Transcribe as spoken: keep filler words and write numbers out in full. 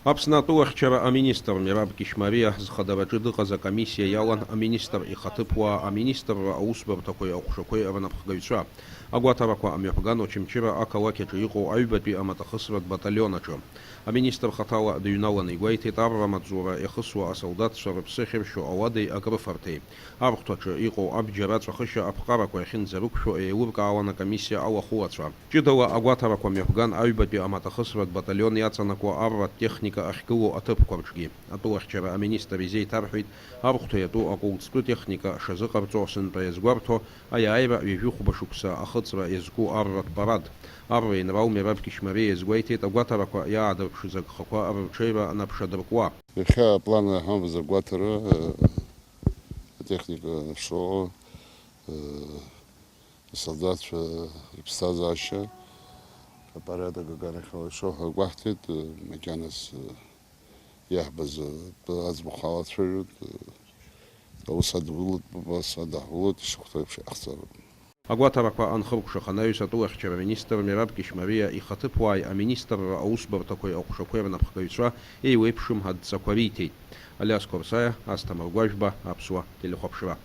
Аԥсны атәылахьчара аминистр Мераб Кишмариа зхадараҿы дыҟаз акомиссиа иалан аминистр ихаҭыԥуаа, аминистрра аусбарҭақәеи аҟәшақәеи рнапхгаҩцәа. Агәаҭарақәа амҩаԥган Очамчыра ақалақь аҿы иҟоу аҩбатәи амаҭахысратә баталион аҿы. Аминистр хаҭала дыҩналаны игәеиҭеит арра амаҵзура иахысуа асолдаҭцәа рыԥсы ахьыршьо ауадеи акрыфарҭеи. Архәҭаҿы иҟоу абџьар аҵәахышьа аԥҟарақәа иахьынӡарықәшәо еилыркаауан акомиссиа алахәылацәа. Ҷыдала агәаҭарақәа мҩаԥган аҩбатәи амаҭахысратә баталион иаҵанакуа арратә техника ахьгылоу аҭыԥқәа рҿгьы. Атәылахьчара аминистр изеиҭарҳәеит, архәҭа иатәу акәылӡтәы техника шазыҟарҵо сынтәа иазгәарҭо, аиааира ҩажәи хәба шықәса ахыҵра иазку арратә парад. Арра инрал Мераб Кишмариа иазгәеиҭеит, агәаҭарақәа иаадырԥшыз агхақәа рырҽеира анаԥшадыркуа. Иахьа аплан ҳамаз агәаҭара, э, атехника шо, э, асолдаҭцәа рыԥсҭазаашьа, апорядок аганахьала ишо ҳәа агәаҳҭеит, э, макьаназ, э, иаҳбаз, э, аӡбахә ҳалацәажәоит, э, аус адҳәылоит, ас адаҳулоит, ишахәҭоу еиԥш иҟаҳҵароуп. Агәаҭарақәа анхыркәшах анаҩс, атәылахьчара министр Мераб Кишмариа ихаҭыԥуааи аминистрра аусбарҭақәеи аҟәшақәеи рнапхгаҩцәа еиуеиԥшым адҵақәа риҭеит. Алиас Қорсаиа, Асҭамыр Гәажәба, Аԥсуа телехәаԥшра.